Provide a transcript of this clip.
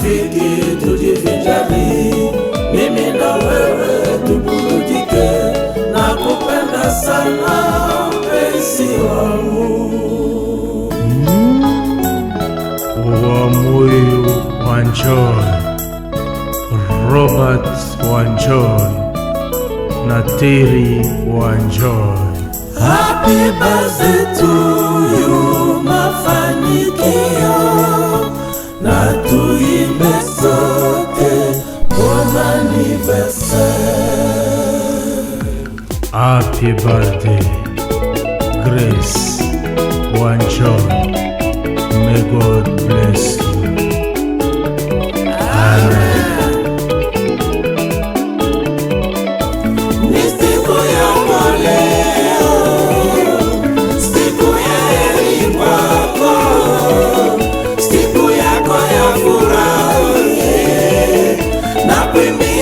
Marafiki tujivinjari, mimi na wewe tuburudike, nakupenda sana mpenzi wangu. Wamuyu Wanjoy, Robert Wanjoy na Terry Wanjoy. Happy birthday to you, mafanikio na tuimbe sote bon anniversaire. Happy birthday, Grace Wanjoy. May God bless you. Amen. Ni siku yako leo, siku ya heri kwako, siku yako ya furaha, nakuimbia.